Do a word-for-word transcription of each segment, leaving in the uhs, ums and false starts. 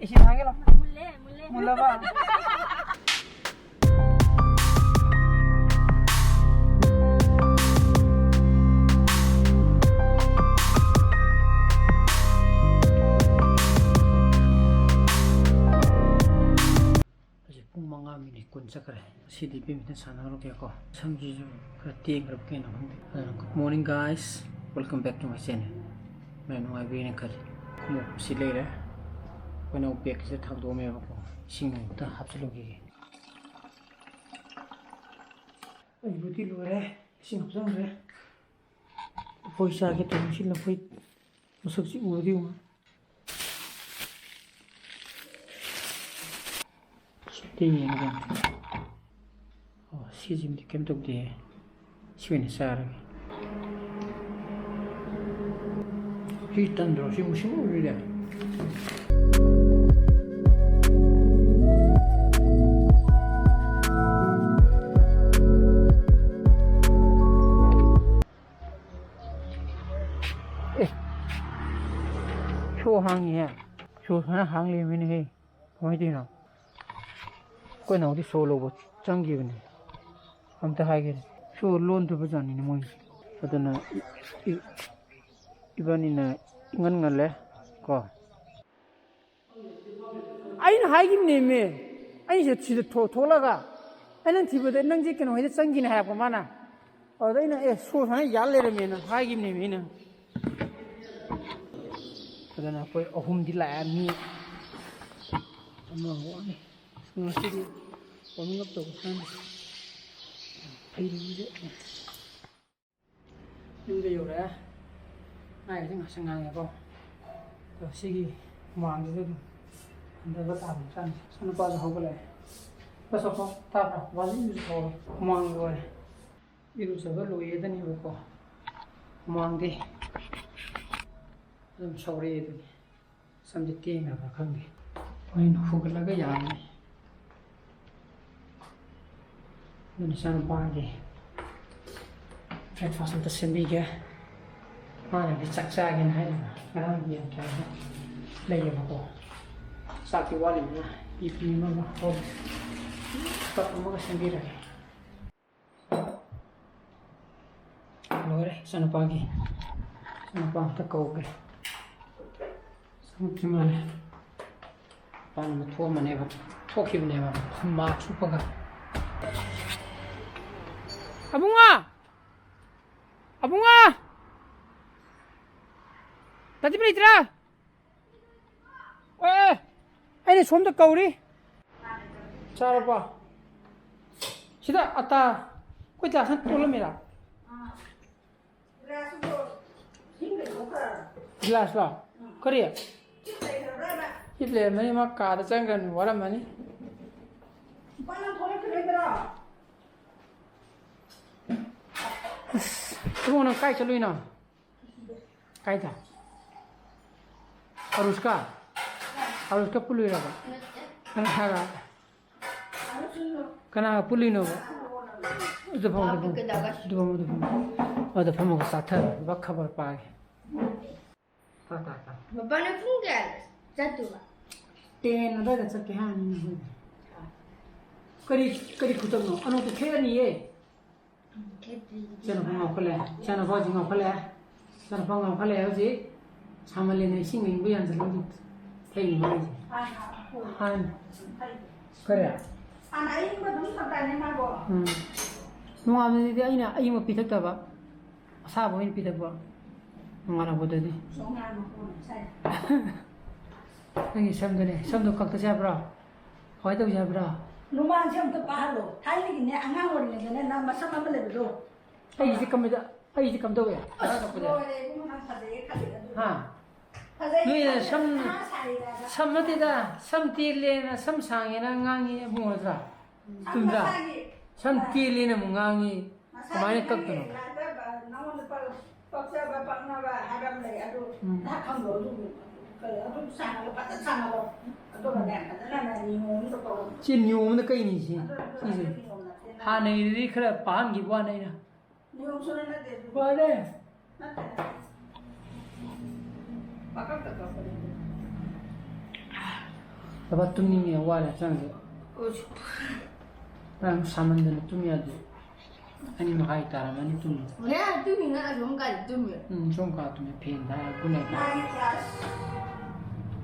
ꯏꯁꯤꯡ ꯊꯥꯡꯒꯦ ꯂꯥꯎ꯫ ꯃꯨꯜꯂꯦ, ꯃꯨꯜꯂꯦ꯫ ꯃꯨꯜꯂꯕ? ꯍꯧꯖꯤꯛ ꯄꯨꯡ ꯃꯉꯥ ꯃꯤꯅꯤꯠ ꯀꯨꯟ ꯆꯠꯈ꯭ꯔꯦ꯫ ꯉꯁꯤꯗꯤ ꯕꯦꯠꯃꯤꯟꯇꯟ ꯁꯥꯟꯅꯔꯨꯒꯦꯀꯣ꯫ ꯁꯝꯁꯤꯁꯨ ꯈꯔ ꯇꯦꯡꯈ꯭ꯔꯕ ꯀꯩꯅꯣ ꯈꯪꯗꯦ꯫ ꯑꯗꯨꯅ good morning guys, welcome back to my channel꯫ ꯃꯌꯥꯝ ꯅꯨꯡꯉꯥꯏꯕꯤꯔꯦꯅ ꯈꯜꯂꯤ꯫ ꯈꯣꯡꯎꯞꯁꯤ ꯂꯩꯔꯦ꯫ ꯑꯩꯈꯣꯏꯅ ꯑꯃꯨꯛ ꯕꯦꯒꯁꯤꯗ ꯊꯥꯡꯗꯣꯛꯑꯝꯃꯦꯕꯀꯣ꯫ ꯏꯁꯤꯡ ꯑꯃꯨꯛꯇ ꯍꯥꯞꯆꯤꯜꯂꯨꯈꯤꯒꯦ꯫ ꯑꯩꯕꯨꯗꯤ ꯂꯣꯏꯔꯦ꯫ ꯏꯁꯤꯡ ꯍꯥꯞꯆꯤꯟꯈ꯭ꯔꯦ꯫ ꯂꯐꯣꯏ ꯆꯥꯒꯦ ꯇꯧꯕꯅꯤ꯫ ꯁꯤ ꯂꯐꯣꯏ ꯃꯁꯛꯁꯤ ꯎꯔꯗꯤ ꯌꯦꯡꯉꯨ꯫ ꯁꯤꯗꯤ ꯌꯦꯡꯉꯒꯦ꯫ ꯑꯣ, ꯁꯤꯁꯤꯃꯗꯤ ꯀꯩꯝ ꯇꯧꯗꯦ꯫ ꯁꯤ ꯑꯣꯏꯅ ꯆꯥꯔꯒꯦ꯫ ꯁꯤ ꯇꯟꯗ꯭ꯔꯣ? ꯁꯤ ꯃꯨꯁꯤꯟ ꯃꯨꯔꯤꯗ꯫ ꯑꯦ, ꯁꯣ ꯍꯥꯡꯉꯤꯍꯦ꯫ ꯁꯣ ꯁꯨꯃꯥꯏꯅ ꯍꯥꯡ ꯂꯩꯔꯝꯃꯤꯅꯦꯍꯦ꯫ ꯀꯃꯥꯏꯅ ꯇꯧꯔꯤꯅꯣ? ꯑꯩꯈꯣꯏ ꯅꯥꯎꯗꯤ ꯁꯣ ꯂꯧꯕ ꯆꯪꯈꯤꯕꯅꯦ꯫ ꯑꯝꯇ ꯍꯥꯏꯒꯦꯅꯦ꯫ ꯁꯣ ꯂꯣꯟꯗ꯭ꯔꯤꯕ ꯖꯥꯠꯅꯤꯅꯦ ꯃꯣꯏꯁꯦ꯫ ꯑꯗꯨꯅ ꯏ-, ꯏ-, ꯏꯕꯥꯅꯤꯅ ꯏꯉꯟ ꯉꯜꯂꯦ ꯀꯣ꯫ ꯑꯩꯅ ꯍꯥꯏꯈꯤꯕꯅꯦꯃꯤ, ꯑꯩꯁꯦ ꯁꯤꯗ ꯊꯣ-, ꯊꯣꯛꯂꯒ ꯑꯩ ꯅꯪ ꯊꯤꯕꯗ ꯅꯪꯁꯦ ꯀꯩꯅꯣ ꯍꯣꯏꯗ ꯆꯪꯈꯤꯅꯦ ꯍꯥꯏꯔꯛꯄ ꯃꯥꯅ꯫ ꯑꯗꯨꯗ ꯑꯩꯅ, "ꯑꯦ, ꯁꯣ ꯁꯨꯃꯥꯏꯅ ꯌꯥꯜ ꯂꯩꯔꯝꯃꯦꯅ" ꯍꯥꯏꯈꯤꯕꯅꯦꯃꯤ ꯑꯩꯅ꯫ ꯑꯗꯨꯅ ꯑꯩꯈꯣꯏ ꯑꯍꯨꯝꯗꯤ ꯂꯥꯛꯑꯦ, ꯃꯤ ꯑꯃ ꯋꯥꯠꯂꯤ꯫ ꯉꯁꯤꯗꯤ warming up ꯇꯧꯕ ꯁꯥꯟꯅ ꯐꯩꯔꯨꯁꯦ꯫ ꯌꯨꯝꯗ ꯌꯧꯔꯛꯑꯦ꯫ ꯉꯥꯏꯕꯁꯦ ꯉꯥꯛꯁꯪ ꯉꯥꯡꯉꯦꯀꯣ꯫ ꯑꯗꯣ ꯁꯤꯒꯤ ꯍꯨꯃꯥꯡꯁꯤꯗ ꯑꯗꯨꯝ ꯍꯟꯊꯕ ꯇꯥꯕꯅꯤ ꯆꯥꯅꯤ꯫ ꯏꯆꯥ ꯅꯨꯄꯥꯁꯨ ꯍꯧꯒꯠꯂꯛꯑꯦ꯫ ꯕꯁ ꯑꯣꯐ ꯇꯥꯕ꯭ꯔꯥ? ꯕꯥꯖꯤꯁꯨ ꯊꯣꯛꯑꯦ꯫ ꯍꯨꯃꯥꯡ ꯂꯣꯏꯔꯦ꯫ ꯏꯔꯨꯖꯕ ꯂꯣꯏꯔꯦꯗꯅꯦꯕꯀꯣ꯫ ꯍꯨꯃꯥꯡꯗꯤ ꯑꯗꯨꯝ ꯁꯧꯔꯛꯑꯦ ꯑꯗꯨꯅꯤ꯫ ꯁꯝꯁꯦ ꯇꯦꯟꯈ꯭ꯔꯕ꯭ꯔꯥ ꯈꯪꯗꯦ꯫ ꯍꯣꯔꯦꯟ ꯍꯧꯒꯠꯂꯒ ꯌꯥꯔꯅꯤ꯫ ꯑꯗꯨꯅ ꯏꯆꯥꯅꯨꯄꯥꯒꯤ breakfast ꯑꯝꯇ ꯁꯦꯝꯕꯤꯒꯦ꯫ ꯃꯥꯅꯗꯤ ꯆꯥꯛ ꯆꯥꯒꯦꯅ ꯍꯥꯏꯔꯤꯕ꯫ ꯉꯔꯥꯡ ꯌꯦꯟ ꯊꯣꯡꯕ ꯂꯩꯌꯦꯕꯀꯣ꯫ ꯆꯥꯛꯇꯤ ꯋꯥꯠꯂꯤꯕꯅꯤꯅ ꯄꯤ ꯄꯤ ꯑꯃꯒ ꯍꯧꯔꯦ꯫ ꯀꯞ ꯑꯃꯒ ꯁꯦꯝꯕꯤꯔꯒꯦ꯫ ꯂꯣꯏꯔꯦ ꯏꯆꯥꯅꯨꯄꯥꯒꯤ꯫ ꯏꯆꯥꯅꯨꯄꯥ ꯑꯝꯇ ꯀꯧꯒꯦ꯫ ꯆꯪꯉꯛꯇ꯭ꯔꯤ ꯃꯥꯜꯂꯦ꯫ ꯃꯄꯥꯟ ꯑꯃ ꯊꯣꯛꯑꯝꯕꯅꯦꯕ꯫ ꯊꯣꯛꯈꯤꯕꯅꯦꯕ꯫ ꯃꯥꯛꯁ ꯎꯞꯄꯒ꯫ ꯑꯕꯨꯡꯉꯣ! ꯑꯕꯨꯡꯉꯣ! ꯇꯥꯇꯤꯕ ꯂꯩꯇ꯭ꯔꯥ? ꯑꯦ! ꯑꯩꯅ ꯁꯣꯝꯗ ꯀꯧꯔꯤ꯫ ꯆꯥꯔꯕꯣ? ꯁꯤꯗ ꯑꯇꯥ ꯑꯩꯈꯣꯏ ꯒ꯭ꯂꯥꯁꯅ ꯇꯣꯠꯂꯝꯃꯤꯔꯥ? ꯒ꯭ꯂꯥꯁꯂꯣ? ꯀꯔꯤ? ꯍꯤꯞ ꯂꯩꯔꯝꯃꯅꯤ, ꯃꯥ ꯀꯥꯗ ꯆꯪꯈ꯭ꯔꯅꯤ, ꯋꯥꯔꯝꯃꯅꯤ꯫ ꯑꯁ, ꯏꯕꯨꯡꯉꯣ, ꯅꯪ ꯀꯥꯏ ꯆꯠꯂꯨꯏꯅꯣ? ꯀꯥꯏꯗ? ꯑꯔꯨꯁꯀ? ꯑꯔꯨꯁꯀ ꯄꯨꯜꯂꯨꯏꯔꯕ? ꯀꯅꯥꯒ? ꯀꯅꯥꯒ ꯄꯨꯜꯂꯤꯅꯣꯕ? ꯑꯗꯨ ꯐꯝꯃꯣ, ꯑꯗꯨ ꯐꯝꯃꯣ꯫ ꯑꯗꯨ ꯐꯝꯃꯣ, ꯑꯗꯨ ꯐꯝꯃꯣ꯫ ꯑꯗꯨ ꯐꯝꯃꯒ ꯆꯥꯊꯔꯣ꯫ ꯕꯛ ꯈꯕꯔ ꯄꯥꯒꯦ꯫ ꯇꯥ, ꯇꯥ, ꯇꯥ꯫ ꯕꯕꯥꯅ ꯄꯨꯡ ꯀꯌꯥꯗ ꯆꯠꯇꯣꯏꯕ? ꯇꯦꯟ ꯑꯗꯨꯋꯥꯏꯗ ꯆꯠꯀꯦ ꯍꯥꯏꯕꯅꯤ ꯅꯈꯣꯏꯗꯤ꯫ ꯀꯔꯤ, ꯀꯔꯤ ꯈꯨꯇꯛꯅꯣ? ꯑꯅꯣꯛꯇꯣ ꯈꯦꯠꯂꯅꯤꯌꯦ꯫ ꯏꯆꯥꯅꯨꯄꯥ ꯉꯥꯎꯈꯠꯂꯦ꯫ ꯏꯆꯥꯅꯨꯄꯥ ꯍꯧꯖꯤꯛ ꯉꯥꯎꯈꯠꯂꯦ꯫ ꯏꯆꯥꯅꯨꯄꯥ ꯉꯥꯎꯈꯠꯂꯦ ꯍꯧꯖꯤꯛ꯫ ꯁꯥꯃꯜꯂꯦꯅ ꯏꯁꯤꯡ ꯑꯏꯪꯕ ꯌꯥꯟꯁꯤꯜꯂꯣ ꯍꯧꯖꯤꯛ꯫ ꯊꯛꯏꯅꯤ ꯃꯥꯒꯤꯁꯦ꯫ ꯍꯥꯟꯅ꯫ ꯀꯔꯤ? ꯍꯥꯟꯅ ꯑꯏꯪꯕ ꯑꯗꯨꯝ ꯊꯛꯇꯥꯏꯅꯦ ꯃꯥꯕꯣ? ꯎꯝ꯫ ꯅꯣꯡꯉꯥꯟꯕꯗꯗꯤ ꯑꯩꯅ ꯑꯏꯪꯕ ꯄꯤꯊꯛꯇꯕ꯫ ꯑꯁꯥꯕ ꯑꯣꯏꯅ ꯄꯤꯊꯛꯄ꯫ ꯅꯣꯡꯉꯥꯜꯂꯛꯄꯗꯗꯤ꯫ ꯅꯣꯡꯉꯥꯟꯕ ꯀꯣꯟꯅ ꯆꯥꯏ꯫ ꯅꯪꯒꯤ ꯁꯝꯗꯨꯅꯦ꯫ ꯁꯝꯗꯣ ꯀꯛꯇꯁꯦ ꯍꯥꯏꯕ꯭ꯔꯣ? ꯀꯃꯥꯏꯅ ꯇꯧꯁꯦ ꯍꯥꯏꯕ꯭ꯔꯣ? ꯂꯨꯃꯥꯡꯁꯦ ꯑꯝꯇ ꯄꯥꯍꯜꯂꯣ꯫ ꯊꯥꯏꯅꯒꯤꯅꯦ, ꯑꯉꯥꯡ ꯑꯣꯏꯔꯤꯉꯩꯗꯅꯦ, ꯅꯪ ꯃꯁꯝ ꯑꯃ ꯂꯩꯕꯗꯣ꯫ ꯑꯩꯒꯤꯁꯦ ꯀꯝ-, ꯑꯩꯒꯤꯁꯦ ꯀꯝꯗꯧꯋꯦ? ꯑꯁ, ꯂꯣꯏꯔꯦ ꯏꯕꯨꯡꯉꯣ, ꯅꯪ ꯐꯖꯩꯌꯦ ꯈꯜꯂꯤ ꯑꯗꯨ꯫ ꯍꯥ? ꯐꯖꯩꯌꯦ ꯅꯣꯏꯅ ꯈꯜꯂꯤ, ꯁꯝ, ꯅꯍꯥ ꯁꯥꯔꯤꯗ꯫ ꯁꯝ ꯅꯠꯇꯦꯗ, ꯁꯝ ꯇꯦꯜꯂꯦꯅ, ꯁꯝ ꯁꯥꯡꯉꯦꯅ ꯉꯥꯡꯉꯤ ꯏꯕꯨꯡꯉꯣ ꯅꯠꯇ꯭ꯔꯥ? ꯁꯝ ꯆꯨꯝꯗ꯭ꯔꯥ? ꯃꯁꯥꯒꯤ꯫ ꯁꯝ ꯇꯦꯜꯂꯦꯅ ꯑꯃꯨꯛ ꯉꯥꯡꯉꯤ꯫ ꯃꯁꯥꯒꯤ ꯀꯃꯥꯏꯅ ꯅꯪꯒꯤ ꯀꯛꯇꯣꯏꯅꯣ? ꯂꯥꯏꯕ ꯅꯉꯣꯟꯗ ꯄꯛ-, ꯄꯛꯆꯕ, ꯄꯛꯅꯕ ꯍꯥꯏꯕ ꯑꯃ ꯂꯩ, ꯑꯗꯨ ꯎꯝ꯫ ꯅꯍꯥꯛ ꯈꯪꯗ꯭ꯔꯣ? ꯑꯗꯨ, ꯑꯗꯨꯝ ꯁꯥꯟꯅꯔꯣ, ꯐꯖꯅ ꯁꯥꯟꯅꯔꯣ꯫ ꯑꯗꯨꯒꯅꯦ, ꯐꯖꯅ ꯅꯤꯌꯣꯝ ꯑꯃꯗ ꯇꯧꯔꯣ꯫ ꯁꯤ ꯅꯤꯌꯣꯝ ꯑꯃꯗ ꯀꯛꯏꯅꯤ ꯁꯤ꯫ ꯑꯗꯨ, ꯑꯗꯨ, ꯁꯤꯁꯦ꯫ ꯑꯗꯨ ꯅꯤꯌꯣꯝ ꯅꯠꯇꯦ, ꯅꯪ ꯍꯥꯟꯅꯒꯤꯗꯨꯗꯤ ꯈꯔ ꯄꯥꯍꯟꯈꯤꯕ ꯋꯥꯅꯤ ꯑꯩꯅ꯫ ꯅꯤꯌꯣꯝ ꯆꯨꯝꯅ ꯅꯠꯇꯦ ꯑꯗꯨ꯫ ꯃꯥꯅꯦ꯫ ꯅꯠꯇꯦ, ꯅꯠꯇꯦ꯫ ꯄꯥꯀꯛꯇ ꯀꯛꯄꯅꯦ ꯑꯗꯨ꯫ ꯕꯕꯥ ꯇꯨꯝꯅꯤꯡꯉꯦ, ꯋꯥꯔꯦ ꯍꯛꯆꯥꯡꯁꯦ꯫ ꯉꯔꯥꯡ ꯁꯥꯃꯟꯗꯅ ꯇꯨꯝ ꯌꯥꯗꯦ꯫ ꯑꯅꯤ ꯃꯈꯥꯏ ꯇꯥꯔꯝꯃꯅꯤ ꯇꯨꯝꯕ꯫ ꯍꯣꯔꯦꯟ ꯇꯨꯝꯃꯤ, ꯉꯔꯥꯡ ꯑꯁꯣꯝ ꯀꯥꯟꯗ ꯇꯨꯝꯃꯤ꯫ ꯎꯝ, ꯁꯣꯝ ꯀꯥ ꯇꯨꯝꯃꯦ, ꯐꯦꯟ ꯊꯥꯔ good night ꯊꯥꯔ꯫ ꯃꯥꯒꯤ class,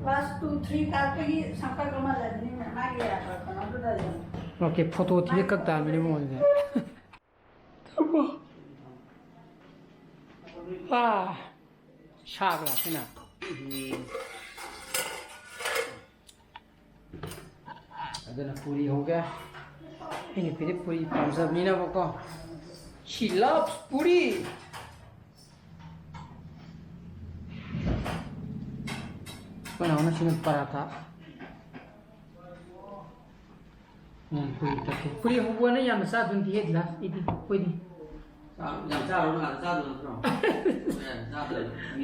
class two, three ꯀꯥꯔꯛꯄꯒꯤ ꯁꯝꯀꯛ ꯑꯃ ꯂꯩꯕꯅꯤꯅ ꯃꯥꯒꯤ ꯀꯩꯅꯣꯗꯨꯗ ꯂꯩ꯫ ꯑꯣꯀꯦ, ꯐꯣꯇꯣ ꯊꯤꯔ ꯀꯛ ꯇꯥꯔꯝꯃꯅꯤ ꯃꯉꯣꯟꯗ꯫ ꯑꯥ, ꯁꯥꯕ꯭ꯔꯥ ꯁꯤꯅ? ꯑꯗꯨꯅ ꯄꯨꯔꯤ ꯍꯧꯒꯦ꯫ ꯑꯩ ꯅꯨꯄꯤꯗꯤ ꯄꯨꯔꯤ ꯄꯥꯝꯖꯕꯅꯤꯅꯕꯀꯣ꯫ She loves ꯄꯨꯔꯤ꯫ ꯑꯩꯈꯣꯏ ꯅꯥꯎꯅ ꯁꯤꯅ ꯄꯔꯥꯊꯥ꯫ ꯎꯝ, ꯄꯨꯔꯤ ꯇꯛꯀꯦ꯫ ꯄꯨꯔꯤ ꯍꯧꯕꯅ ꯌꯥꯝꯅ ꯆꯥꯗꯨꯅꯗꯤ ꯍꯦꯛ ꯂꯥꯁ ꯑꯩꯗꯤ, ꯑꯩꯈꯣꯏꯗꯤ꯫ ꯆꯥ-, ꯌꯥꯝ ꯆꯥꯔꯨꯔ ꯉꯥꯛꯇ ꯆꯥꯗꯣꯏ ꯅꯠꯇ꯭ꯔꯣ? ꯌꯥꯝ ꯆꯥꯗꯣꯏ꯫ ꯃꯤ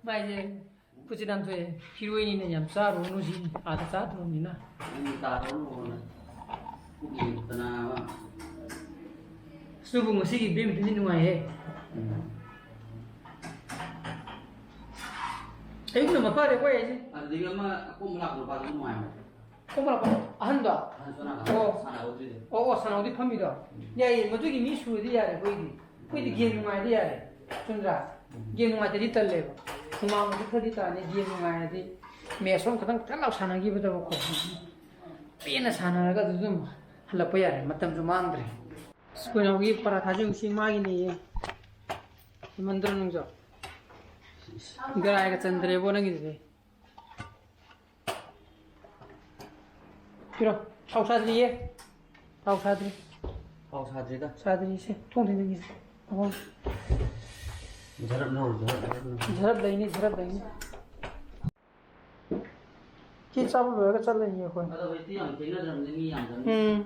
ꯃꯥꯏꯁꯦ ꯈꯨꯠꯁꯦ ꯅꯥꯟꯊꯣꯛꯑꯦ꯫ ꯍꯤꯔꯣꯏꯅꯤꯅ ꯌꯥꯝ ꯆꯥꯔꯨꯔꯅꯨ ꯁꯤꯅꯤ꯫ ꯑꯥꯗ ꯆꯥꯗ꯭ꯔꯕꯅꯤꯅ꯫ ꯅꯪꯗꯤ ꯇꯥꯔꯨꯔꯅꯨ ꯍꯥꯏꯅ꯫ ꯄꯨꯛ ꯌꯦꯡꯗꯅ ꯑꯃ꯫ ꯑꯁ, ꯑꯗꯨꯕꯨ ꯉꯁꯤꯒꯤ badmintonꯗꯤ ꯅꯨꯡꯉꯥꯏꯍꯦ꯫ ꯎꯝ꯫ ꯑꯌꯨꯛꯅ ꯃꯐꯔꯦ ꯑꯩꯈꯣꯏ ꯍꯥꯏꯁꯦ꯫ ꯑꯗꯨꯗꯒꯤ ꯑꯃ ꯑꯀꯣꯝꯕ ꯂꯥꯛꯄ ꯅꯨꯄꯥꯗꯨꯁꯨ ꯅꯨꯡꯉꯥꯏꯕꯅꯦ꯫ ꯑꯀꯣꯝꯕ ꯂꯥꯛꯄ ꯑꯍꯟꯗꯣ? ꯑꯍꯟ ꯁꯣꯝ ꯅꯥꯀꯟꯗ ꯑꯣ꯫ ꯁꯥꯟꯅꯍꯧꯗ꯭ꯔꯤꯗꯣ꯫ ꯑꯣ, ꯑꯣ, ꯁꯥꯟꯅꯍꯧꯗ꯭ꯔꯤ ꯐꯝꯃꯤꯗꯣ? ꯎꯝ꯫ ꯌꯥꯏꯌꯦ, ꯃꯗꯨꯒꯤ ꯃꯤ ꯁꯨꯔꯗꯤ ꯌꯥꯔꯦ ꯑꯩꯈꯣꯏꯗꯤ꯫ ꯑꯩꯈꯣꯏꯗꯤ game ꯅꯨꯡꯉꯥꯏꯔꯗꯤ ꯌꯥꯔꯦ꯫ ꯆꯨꯝꯗ꯭ꯔꯥ? ꯎꯝ꯫ Game ꯅꯨꯡꯉꯥꯏꯇ꯭ꯔꯗꯤ ꯇꯜꯂꯦꯕ꯫ ꯍꯨꯃꯥꯡꯕꯨꯗꯤ ꯈꯔꯗꯤ ꯇꯥꯅꯤ, game ꯅꯨꯡꯉꯥꯏꯔꯗꯤ꯫ Match ꯑꯃ ꯈꯇꯪ ꯐꯠ ꯂꯥꯎ ꯁꯥꯟꯅꯈꯤꯕꯗꯕꯀꯣ꯫ ꯄꯦꯟꯅ ꯁꯥꯟꯅꯔꯒ ꯑꯗꯨꯝ ꯍꯜꯂꯛꯄ ꯌꯥꯔꯦ, ꯃꯇꯝꯁꯨ ꯃꯥꯡꯗ꯭ꯔꯦ꯫ ꯑꯁ, ꯑꯩꯈꯣꯏ ꯅꯥꯎꯒꯤ ꯄꯔꯥꯊꯥꯁꯦ ꯌꯦꯡꯉꯨꯁꯤ, ꯃꯥꯒꯤꯅꯦꯌꯦ꯫ ꯍꯦꯃꯟꯗ꯭ꯔꯣ ꯅꯪꯁꯨ? ꯒꯔꯥꯏꯒ ꯆꯟꯗ꯭ꯔꯦꯕꯣ ꯅꯪꯒꯤꯗꯨꯗꯤ꯫ ꯄꯤꯔꯣ꯫ ꯊꯥꯎ ꯁꯥꯗ꯭ꯔꯤꯌꯦ꯫ ꯊꯥꯎ ꯁꯥꯗ꯭ꯔꯤ꯫ ꯄꯥꯎ ꯁꯥꯗ꯭ꯔꯤꯗ꯫ ꯁꯥꯗ꯭ꯔꯤꯁꯦ꯫ ꯊꯣꯡ ꯊꯤꯡꯖꯤꯟꯒꯤꯁꯦ꯫ ꯑꯍꯣꯏ꯫ ꯙꯔꯞ ꯅꯧꯔ, ꯙꯔꯞ ꯅꯧꯔ꯫ ꯙꯔꯞ ꯂꯩꯅꯤ, ꯙꯔꯞ ꯂꯩꯅꯤ꯫ ꯁꯤ ꯆꯥꯕ ꯂꯣꯏꯔꯒ ꯆꯠꯂꯅꯤ ꯑꯩꯈꯣꯏ꯫ ꯑꯗꯣ ꯍꯧꯖꯤꯛꯇꯤ ꯌꯥꯝ ꯊꯦꯡꯅꯗ꯭ꯔꯕꯅꯤꯅ ꯃꯤ ꯌꯥꯝꯗꯕꯅꯤꯅ꯫ ꯎꯝ꯫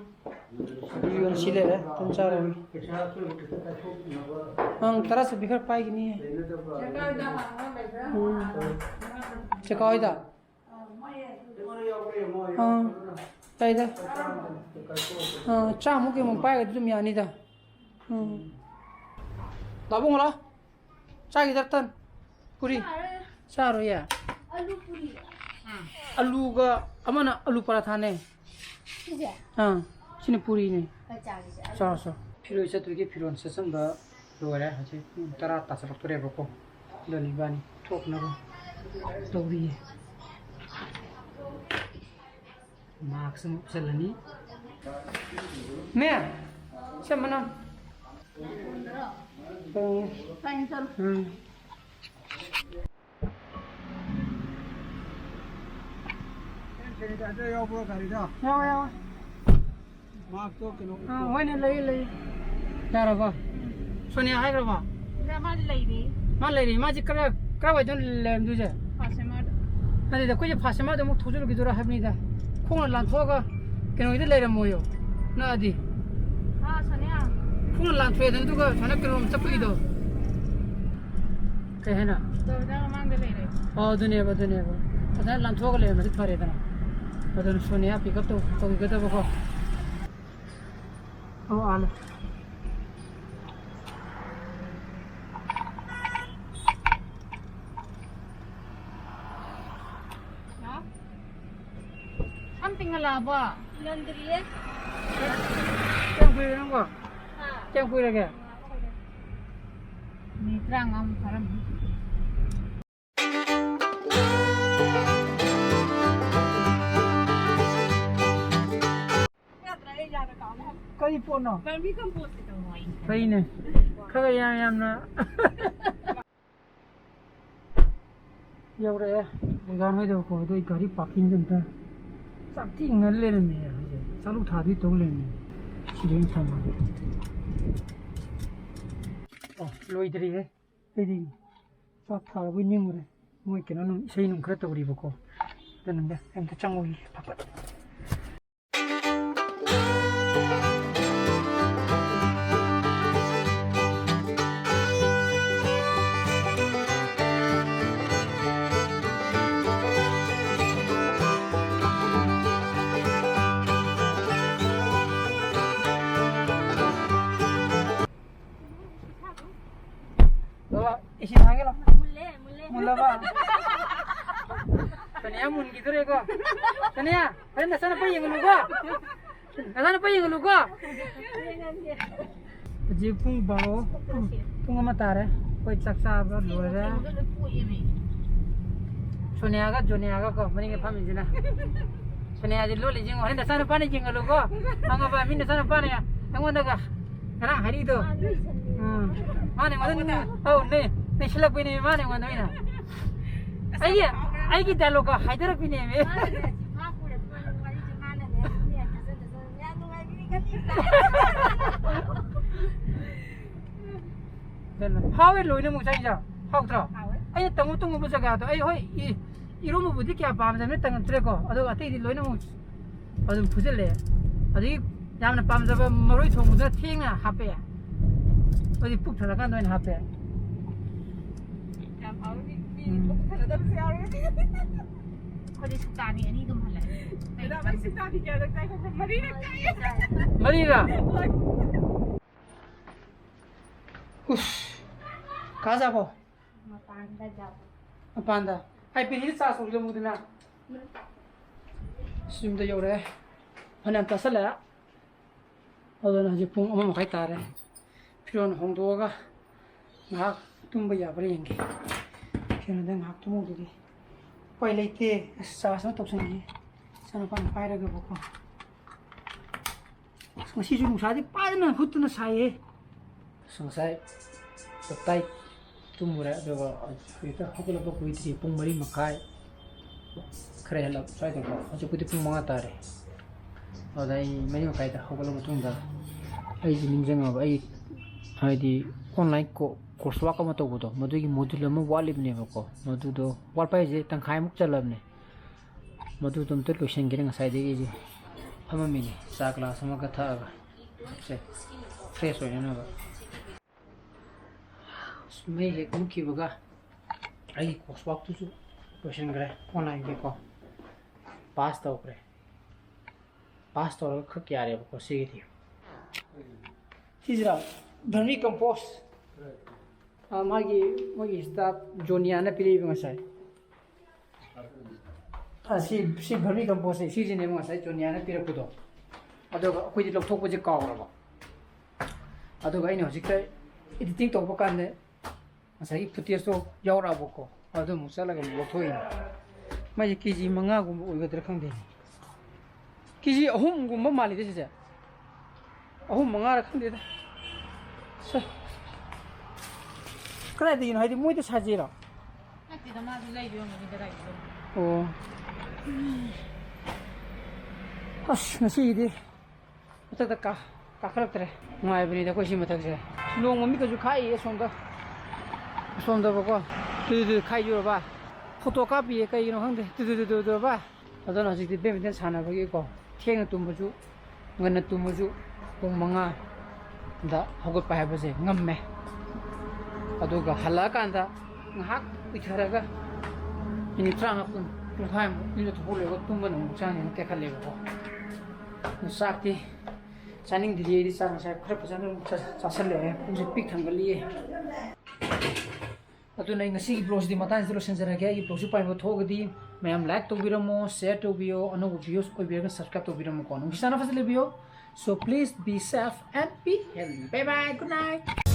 ꯑꯗꯨꯗꯤ ꯑꯗꯨ ꯌꯣꯟ ꯁꯤ ꯂꯩꯔꯦ, ꯑꯗꯨꯝ ꯆꯥꯔꯅꯤ꯫ ꯄꯩꯁꯥ ꯑꯆꯣꯏꯕ ꯈꯤꯇ ꯀꯥꯏꯊꯣꯛꯅꯕ꯫ ꯑꯪ, ꯇꯔꯥ ꯆꯠꯄꯤ ꯈꯔ ꯄꯥꯏꯒꯤꯅꯤ꯫ ꯂꯩꯅꯗꯕ꯫ ꯆꯦꯀꯥꯏꯗ ꯍꯥꯡꯉ ꯂꯩꯕ꯭ꯔꯥ? ꯎꯝ꯫ ꯆꯦꯀꯥꯏꯗ? ꯑꯥ, ꯌꯥꯏꯗ꯫ ꯑꯥ, ꯆꯥꯃꯨꯛ ꯀꯩꯃꯨꯛ ꯄꯥꯏꯒꯗꯤ ꯑꯗꯨꯝ ꯌꯥꯅꯤꯗ꯫ ꯎꯝ꯫ ꯂꯥꯕꯨꯡ ꯂꯥꯎ꯫ ꯆꯥꯈꯤꯗ ꯇꯟ꯫ ꯄꯨꯔꯤ꯫ ꯆꯥꯔꯣꯏ꯫ ꯆꯥꯔꯣꯏꯌꯦ? ꯑꯂꯨ ꯄꯨꯔꯤ꯫ ꯑꯂꯨꯒ ꯑꯃꯅ ꯑꯂꯨ ꯄꯔꯥꯊꯥꯅꯦ꯫ ꯁꯤꯁꯦ? ꯑꯥ, ꯁꯤꯅ ꯄꯨꯔꯤꯅꯦ꯫ ꯍꯣꯏ, ꯆꯥꯒꯦ, ꯆꯥꯒꯦ꯫ ꯆꯥꯔꯣ, ꯆꯥꯔꯣ꯫ ꯐꯤꯔꯣꯏ ꯆꯠꯇꯣꯏꯒꯤ ꯐꯤꯔꯣꯜ ꯁꯦꯠꯆꯟꯕ ꯂꯣꯏꯔꯦ꯫ ꯍꯧꯖꯤꯛ ꯄꯨꯡ ꯇꯔꯥ ꯇꯥꯁꯜꯂꯛꯇꯣꯔꯦꯕꯀꯣ꯫ ꯑꯗꯨꯅ ꯏꯕꯥꯅꯤ ꯊꯣꯛꯅꯕ ꯇꯧꯔꯤꯌꯦ꯫ ꯃꯥꯛꯁ ꯑꯃ ꯎꯞꯁꯜꯂꯅꯤ꯫ ꯃꯦ, ꯁꯦ ꯃꯅꯝ꯫ ꯎꯝ꯫ ꯎꯝ꯫ ꯁꯦꯅꯤꯇꯥꯏꯖꯔ ꯌꯥꯎꯕ꯭ꯔꯣ ꯒꯥꯔꯤꯗ? ꯌꯥꯎꯋꯦ, ꯌꯥꯎꯋꯦ꯫ ꯃꯥꯛꯁꯇꯣ ꯀꯩꯅꯣ ꯑꯥ, ꯍꯣꯏꯅꯦ, ꯂꯩ, ꯂꯩ꯫ ꯌꯥꯔꯕ? ꯁꯣꯅꯤꯌꯥ ꯍꯥꯏꯈ꯭ꯔꯕ? ꯃꯥꯗꯤ ꯂꯩꯔꯤ꯫ ꯃꯥ ꯂꯩꯔꯤ꯫ ꯃꯥꯁꯤ ꯀꯔꯥꯏ, ꯀꯔꯥꯏꯋꯥꯏꯗꯅꯣ ꯂꯩꯔꯝꯗꯣꯏꯁꯦ? ꯐꯥꯁ ꯑꯦꯝ ꯑꯥꯔꯗ꯫ ꯅꯠꯇꯦꯗ, ꯑꯩꯈꯣꯏꯁꯦ ꯐꯥꯁ ꯑꯦꯝ ꯑꯥꯔꯗ ꯑꯃꯨꯛ ꯊꯧꯖꯤꯜꯂꯨꯈꯤꯗꯣꯏꯔꯥ ꯍꯥꯏꯕꯅꯤꯗ꯫ ꯈꯣꯡꯅ ꯂꯥꯟꯊꯣꯛꯑꯒ ꯀꯩꯅꯣꯒꯤꯗ ꯂꯩꯔꯝꯃꯣꯏꯌꯣ, ꯅꯛꯑꯗꯤ꯫ ꯑꯥ, ꯁꯣꯅꯤꯌꯥ꯫ ꯈꯣꯡꯅ ꯂꯥꯟꯊꯣꯛꯑꯦꯗꯅ, ꯑꯗꯨꯒ ꯁꯨꯃꯥꯏꯅ ꯀꯩꯅꯣꯝ ꯆꯠꯄꯒꯤꯗꯣ꯫ ꯀꯩ ꯍꯥꯏꯅ? ꯗꯣꯔꯗꯥ ꯃꯃꯥꯡꯗ ꯂꯩꯔꯦ꯫ ꯑꯣ, ꯑꯗꯨꯅꯦꯕ, ꯑꯗꯨꯅꯦꯕ꯫ ꯐꯖꯅ ꯂꯥꯟꯊꯣꯛꯑꯒ ꯂꯩꯔꯝꯃꯗꯤ ꯐꯔꯦꯗꯅ꯫ ꯑꯗꯨꯅ ꯁꯣꯅꯤꯌꯥ ꯄꯤꯛ ꯑꯞ ꯇꯧ-, ꯇꯧꯕꯤꯒꯗꯕꯀꯣ꯫ ꯑꯣ, ꯑꯥ, ꯂꯩ꯫ ꯍꯥ? ꯁꯝ ꯇꯤꯡꯍꯜꯂꯛꯑꯕꯣ? ꯉꯟꯗ꯭ꯔꯤꯌꯦ꯫ ꯀꯌꯥꯝ ꯀꯨꯏꯔꯦ ꯅꯪꯕꯣ? ꯍꯥ? ꯀꯌꯥꯝ ꯀꯨꯏꯔꯒꯦ? ꯃꯤꯅꯤꯠ ꯇꯔꯥꯃꯉꯥꯃꯨꯛ ꯐꯥꯔꯝꯃꯅꯤ꯫ ꯀꯔꯤ ꯄꯣꯠꯅꯣ? ꯐꯩꯅꯦ꯫ ꯈꯔ ꯌꯥꯝ ꯌꯥꯝꯅ꯫ ꯌꯧꯔꯛꯑꯦ꯫ ꯑꯣꯖꯥ ꯅꯣꯏꯗ ꯀꯣꯏꯗꯣꯏ ꯒꯥꯔꯤ ꯄꯥꯔꯀꯤꯡꯁꯦ ꯑꯝꯇ ꯆꯥꯛꯊꯤ ꯉꯟ ꯂꯩꯔꯝꯃꯦ꯫ ꯍꯧꯖꯤꯛ ꯆꯥꯂꯨꯛ ꯊꯥꯗꯣꯏ ꯇꯧ ꯂꯩꯔꯝꯃꯦ꯫ ꯁꯤꯗ ꯑꯣꯏꯅ ꯊꯝꯃꯒꯦ꯫ ꯑꯣ, ꯂꯣꯏꯗ꯭ꯔꯤꯍꯦ꯫ ꯑꯩꯗꯤ ꯆꯥꯛ ꯊꯥꯔꯕꯣꯏ ꯅꯤꯡꯉꯨꯔꯦ꯫ ꯃꯣꯏ ꯀꯩꯅꯣ ꯅꯨꯡ, ꯏꯁꯩ ꯅꯨꯡ ꯈꯔ ꯇꯧꯔꯤꯕꯀꯣ꯫ ꯑꯗꯨꯅꯅꯦ ꯑꯩ ꯑꯝꯇ ꯆꯪꯉꯨꯈꯤꯒꯦ ꯐꯠ ꯐꯠ꯫ ꯂꯥꯛꯑꯣ, ꯏꯁꯤꯡ ꯊꯥꯡꯒꯦ ꯂꯥꯛꯑꯣ꯫ ꯃꯨꯜꯂꯦ, ꯃꯨꯜꯂꯦ꯫ ꯃꯨꯜꯂꯕ? ꯐꯅꯌꯥꯝ ꯃꯨꯟꯈꯤꯗꯣꯔꯦꯀꯣ꯫ ꯁꯣꯅꯤꯌꯥ, ꯍꯣꯔꯦꯟ ꯅꯆꯥꯅꯨꯄꯥ ꯌꯦꯡꯍꯜꯂꯨꯀꯣ꯫ ꯅꯆꯥꯅꯨꯄꯥ ꯌꯦꯡꯍꯜꯂꯨꯀꯣ꯫ ꯍꯧꯖꯤꯛ ꯄꯨꯡ ꯕꯥꯔꯣ, ꯄꯨꯡ, ꯄꯨꯡ ꯑꯃ ꯇꯥꯔꯦ꯫ ꯑꯩꯈꯣꯏ ꯆꯥꯛ ꯆꯥꯕ ꯂꯣꯏꯔꯦ꯫ ꯁꯣꯅꯤꯌꯥꯒ ꯖꯣꯅꯤꯌꯥꯒ ꯀꯣ, ꯃꯅꯤꯡꯗ ꯐꯝꯃꯤꯁꯤꯅ꯫ ꯁꯣꯅꯤꯌꯥꯁꯦ ꯂꯣꯜꯂꯤ ꯌꯦꯡꯉꯣ꯫ ꯍꯣꯔꯦꯟ ꯅꯆꯥꯅꯨꯄꯥꯅ ꯌꯦꯡꯍꯜꯂꯨꯀꯣ꯫ ꯈꯪꯉꯕ? ꯃꯤ ꯅꯆꯥꯅꯨꯄꯥꯅ ꯑꯩꯉꯣꯟꯗꯒ ꯉꯔꯥꯡ ꯍꯥꯏꯔꯤꯗꯣ꯫ ꯎꯝ꯫ ꯃꯥꯅ ꯑꯩꯉꯣꯟꯗ, ꯑꯧ, ꯅꯦ, ꯅꯦ ꯁꯤꯜꯂꯛꯄꯩꯅꯦ ꯃꯥꯅ ꯑꯩꯉꯣꯟꯗ ꯑꯣꯏꯅ꯫ ꯑꯩꯒꯤ, ꯑꯩꯒꯤ dialogue ꯀ ꯍꯥꯏꯗꯔꯛꯄꯤꯅꯦꯃꯤ꯫ ꯍꯥꯎꯋꯦ ꯂꯣꯏꯅꯃꯛ ꯆꯥꯛ ꯏꯟꯖꯥꯡ꯫ ꯍꯥꯎꯇ꯭ꯔꯣ? ꯍꯥꯎꯋꯦ꯫ ꯑꯩꯅ ꯇꯪꯉꯨ ꯇꯪꯉꯨꯕ ꯖꯒꯥꯗꯣ ꯑꯩ ꯍꯣꯏ ꯏ-, ꯏꯔꯣꯝꯕꯕꯨꯗꯤ ꯀꯌꯥ ꯄꯥꯝꯗꯕꯅꯤꯅ ꯇꯪꯉꯛꯇ꯭ꯔꯦꯀꯣ꯫ ꯑꯗꯨꯒ ꯑꯇꯩꯗꯤ ꯂꯣꯏꯅꯃꯛ ꯑꯗꯨꯝ ꯐꯨꯖꯤꯜꯂꯦ꯫ ꯑꯗꯒꯤ ꯌꯥꯝꯅ ꯄꯥꯝꯖꯕ ꯃꯔꯣꯏ ꯊꯣꯡꯕꯗꯨꯅ ꯊꯦꯡꯅ ꯍꯥꯞꯄꯛꯑꯦ꯫ ꯑꯗꯨꯗꯤ ꯄꯨꯛ ꯊꯜꯂꯀꯥꯟꯗ ꯑꯣꯏꯅ ꯍꯥꯞꯄꯦ꯫ ꯌꯥꯝ ꯍꯥꯎꯋꯤ꯫ ꯃꯤ, ꯃꯤ ꯎꯝ꯫ ꯄꯨꯛ ꯊꯜꯂꯗꯕꯁꯨ ꯌꯥꯎꯔꯦ꯫ ꯑꯩꯈꯣꯏꯗꯤ ꯁꯨꯛꯇꯥꯅꯤ ꯑꯅꯤ ꯑꯗꯨꯝ ꯍꯜꯂꯛꯑꯦ꯫ ꯃꯦꯗꯥꯝ, ꯑꯩ ꯁꯨꯛꯇꯥꯅꯤ ꯀꯌꯥꯔꯛ ꯆꯥꯏ ꯈꯪꯕ꯭ꯔꯥ? ꯃꯔꯤꯔꯛ ꯆꯥꯏꯌꯦ꯫ ꯃꯔꯤꯔꯛ? ꯍꯣꯏ꯫ ꯎꯁ, ꯀꯥ ꯖꯥꯕꯣ? ꯃꯄꯥꯟꯗ ꯖꯥꯕꯣ꯫ ꯃꯄꯥꯟꯗ꯫ ꯑꯩ ꯕꯦꯇ꯭ꯔꯤꯗ ꯆꯥꯔꯖ ꯇꯧꯁꯤꯜꯂꯝꯃꯨꯗꯅ꯫ ꯌꯨꯝꯗ ꯌꯧꯔꯛꯑꯦ꯫ ꯐꯅꯌꯥꯝ ꯆꯥꯁꯤꯜꯂꯛꯑꯦ꯫ ꯑꯗꯨꯅ ꯍꯧꯖꯤꯛ ꯄꯨꯡ ꯑꯃ ꯃꯈꯥꯏ ꯇꯥꯔꯦ꯫ ꯐꯤꯔꯣꯜ ꯍꯣꯡꯗꯣꯛꯑꯒ ꯉꯥꯏꯍꯥꯛ ꯇꯨꯝꯕ ꯌꯥꯕ꯭ꯔꯥ ꯌꯦꯡꯒꯦ꯫ ꯐꯤꯔꯣꯜꯗ ꯉꯥꯏꯍꯥꯛ ꯇꯨꯝꯍꯧꯗꯗꯤ ꯎꯄꯥꯏ ꯂꯩꯇꯦ꯫ ꯑꯁ, ꯆꯥꯔꯖ ꯑꯃ ꯇꯧꯁꯟꯒꯦ꯫ ꯏꯆꯥꯅꯨꯄꯥꯅ ꯄꯥꯏꯔꯒꯕꯀꯣ꯫ ꯑꯁ, ꯉꯁꯤꯁꯨ ꯅꯨꯡꯁꯥꯗꯤ ꯐꯖꯅ ꯍꯨꯠꯇꯅ ꯁꯥꯏꯌꯦ꯫ ꯑꯁ, ꯉꯁꯥꯏ ꯇꯞꯇꯥꯏ ꯇꯨꯝꯃꯨꯔꯦ, ꯑꯗꯨꯒ ꯍꯧꯖꯤꯛꯇ ꯍꯧꯒꯠꯂꯛꯄ ꯀꯨꯏꯗ꯭ꯔꯤ, ꯄꯨꯡ ꯃꯔꯤ ꯃꯈꯥꯏ ꯈꯔ ꯍꯦꯜꯂꯛ ꯁ꯭ꯋꯥꯏꯗꯀꯣ꯫ ꯍꯧꯖꯤꯛꯄꯨꯗꯤ ꯄꯨꯡ ꯃꯉꯥ ꯇꯥꯔꯦ꯫ ꯑꯗꯨꯗ ꯑꯩ ꯃꯔꯤ ꯃꯈꯥꯏꯗ ꯍꯧꯒꯠꯂ ꯃꯇꯨꯡꯗ ꯑꯩꯁꯦ ꯅꯤꯡꯁꯤꯡꯉꯕ, ꯑꯩ ꯍꯥꯏꯗꯤ online co-, course work ꯑꯃ ꯇꯧꯕꯗꯣ, ꯃꯗꯨꯒꯤ module ꯑꯃ ꯋꯥꯠꯂꯤꯕꯅꯦꯕꯀꯣ꯫ ꯃꯗꯨꯗꯣ ꯋꯥꯠꯄ ꯍꯥꯏꯁꯦ ꯇꯪꯈꯥꯏꯃꯨꯛ ꯆꯜꯂꯕꯅꯦ꯫ ꯃꯗꯨꯗꯣ ꯑꯝꯇ ꯂꯣꯏꯁꯤꯟꯒꯦꯅ ꯉꯁꯥꯏꯗꯒꯤ ꯑꯩꯁꯦ ꯐꯝꯃꯝꯃꯤꯅꯦ, ꯆꯥ glass ꯑꯃꯒ ꯊꯛꯑꯒ꯫ ꯁꯦ, fresh ꯑꯣꯏꯅꯅꯕ꯫ ꯑꯁ, ꯃꯩ ꯍꯦꯛ ꯃꯨꯠꯈꯤꯕꯒ ꯑꯩꯒꯤ course workꯇꯨꯁꯨ ꯂꯣꯏꯁꯤꯟꯈ꯭ꯔꯦ, onlineꯒꯤꯀꯣ꯫ Pass ꯇꯧꯈ꯭ꯔꯦ꯫ Pass ꯇꯧꯔꯒ ꯈꯛ ꯌꯥꯔꯦꯕꯀꯣ ꯁꯤꯒꯤꯗꯤ꯫ ꯁꯤꯁꯤꯔꯥ? Vermicompose꯫ ꯑꯥ, ꯃꯥꯒꯤ, ꯃꯣꯏꯒꯤ staff ꯖꯣꯅꯤꯌꯥꯅ ꯄꯤꯔꯛꯏꯕ ꯉꯁꯥꯏ꯫ ꯑ, ꯁꯤ, ꯁꯤ vermi compost ꯁꯦ, ꯁꯤꯁꯤꯅꯦꯕ ꯉꯁꯥꯏ ꯖꯣꯅꯤꯌꯥꯅ ꯄꯤꯔꯛꯄꯗꯣ꯫ ꯑꯗꯨꯒ ꯑꯩꯈꯣꯏꯗꯤ ꯂꯧꯊꯣꯛꯄꯁꯦ ꯀꯥꯎꯔꯕ꯫ ꯑꯗꯨꯒ ꯑꯩꯅ ꯍꯧꯖꯤꯛꯇ editing ꯇꯧꯕ ꯀꯥꯟꯗ ꯉꯁꯥꯏꯒꯤ footage ꯇꯣ ꯌꯥꯎꯔꯛꯑꯕꯀꯣ꯫ ꯑꯗꯨ ꯑꯃꯨꯛ ꯆꯠꯂꯒ ꯑꯃꯨꯛ ꯂꯧꯊꯣꯛꯏꯅꯦ꯫ ꯃꯥꯏꯁꯦ ꯀꯦ ꯖꯤ ꯃꯉꯥꯒꯨꯝꯕ ꯑꯣꯏꯒꯗ꯭ꯔꯥ ꯈꯪꯗꯦꯅꯦ꯫ ꯀꯦ ꯖꯤ ꯑꯍꯨꯝꯒꯨꯝꯕ ꯃꯥꯜꯂꯤꯗ ꯁꯤꯁꯦ꯫ ꯑꯍꯨꯝ ꯃꯉꯥꯔ ꯈꯪꯗꯦꯗ꯫ ꯁꯦ꯫ ꯀꯗꯥꯏꯗꯒꯤꯅꯣ? ꯍꯥꯏꯗꯤ ꯃꯣꯏꯗ ꯁꯥꯖꯩꯔꯣ? ꯅꯠꯇꯦꯗ, ꯃꯥꯗꯤ ꯂꯩꯕ ꯌꯣꯟꯕꯅꯤ ꯀꯗꯥꯏꯗ ꯌꯣꯟꯕꯅꯣ? ꯑꯣ꯫ ꯑꯁ, ꯉꯁꯤꯒꯤꯗꯤ ꯃꯊꯛꯇ ꯀꯥ-, ꯀꯥꯈꯠꯂꯛꯇ꯭ꯔꯦ꯫ ꯅꯨꯡꯉꯥꯏꯕꯅꯤꯗ ꯑꯩꯈꯣꯏ ꯁꯤ ꯃꯊꯛꯁꯦ꯫ ꯅꯣꯡ ꯃꯃꯤꯠꯀꯁꯨ ꯈꯥꯛꯏ ꯑꯁꯣꯝꯗ꯫ ꯑꯁꯣꯝꯗꯕꯀꯣ꯫ ꯇꯨ, ꯇꯨ, ꯇꯨ, ꯈꯥꯏꯖꯨꯔꯕ? Photo ꯀꯥꯞꯄꯤꯌꯦ, ꯀꯩꯒꯤꯅꯣ ꯈꯪꯗꯦ꯫ ꯇꯨ, ꯇꯨ, ꯇꯨ, ꯇꯨ, ꯇꯨꯔꯕ? ꯑꯗꯨꯅ ꯍꯧꯖꯤꯛꯇꯤ badminton ꯁꯥꯟꯅꯕꯒꯤꯀꯣ, ꯊꯦꯡꯅ ꯇꯨꯝꯕꯁꯨ, ꯉꯟꯅ ꯇꯨꯝꯕꯁꯨ, ꯄꯨꯡ ꯃꯉꯥꯗ ꯍꯧꯒꯠꯄ ꯍꯥꯏꯕꯁꯦ ꯉꯝꯃꯦ꯫ ꯑꯗꯨꯒ ꯍꯜꯂꯛꯑꯀꯥꯟꯗ ꯉꯥꯏꯍꯥꯛ ꯎꯏꯊꯔꯒ minute ꯇꯔꯥꯃꯉꯥ, ꯀꯨꯟ, ꯄꯨꯡꯈꯥꯏꯃꯨꯛ ꯏꯔꯨꯖꯊꯣꯛꯄ ꯂꯣꯏꯔꯒ ꯇꯨꯝꯕꯅ ꯑꯃꯨꯛ ꯍꯛꯆꯥꯡꯁꯦ ꯑꯃꯨꯛ ꯇꯦꯛꯈꯠꯂꯦꯕꯀꯣ꯫ ꯑꯗꯨ ꯆꯥꯛꯇꯤ ꯆꯥꯅꯤꯡꯗ꯭ꯔꯤ꯫ ꯑꯩꯗꯤ ꯆꯥꯛ ꯉꯁꯥꯏ ꯈꯔ ꯐꯖꯅ ꯑꯃꯨꯛ ꯆꯥ-, ꯆꯥꯁꯜꯂꯛꯑꯦ꯫ ꯄꯨꯛꯁꯦ ꯄꯤꯛ ꯊꯟꯒꯠꯂꯤꯌꯦ꯫ ꯑꯗꯨꯅ ꯑꯩ ꯉꯁꯤꯒꯤ vlog ꯁꯤꯗꯤ ꯃꯇꯥꯡꯁꯤꯗ ꯂꯣꯏꯁꯤꯟꯖꯔꯒꯦ꯫ ꯑꯩꯒꯤ vlog ꯁꯤ ꯄꯥꯝꯕ ꯊꯣꯛꯑꯒꯗꯤ ꯃꯌꯥꯝ like ꯇꯧꯕꯤꯔꯝꯃꯣ, share ꯇꯧꯕꯤꯌꯣ, ꯑꯅꯧꯕ views ꯑꯣꯏꯕꯤꯔꯒꯅ subscribe ꯇꯧꯕꯤꯔꯝꯃꯣꯀꯣ꯫ ꯅꯨꯡꯁꯤꯆꯥꯟꯅ ꯐꯖꯅ ꯂꯩꯕꯤꯌꯣ꯫ So please be safe and be healthy. Bye bye, good night.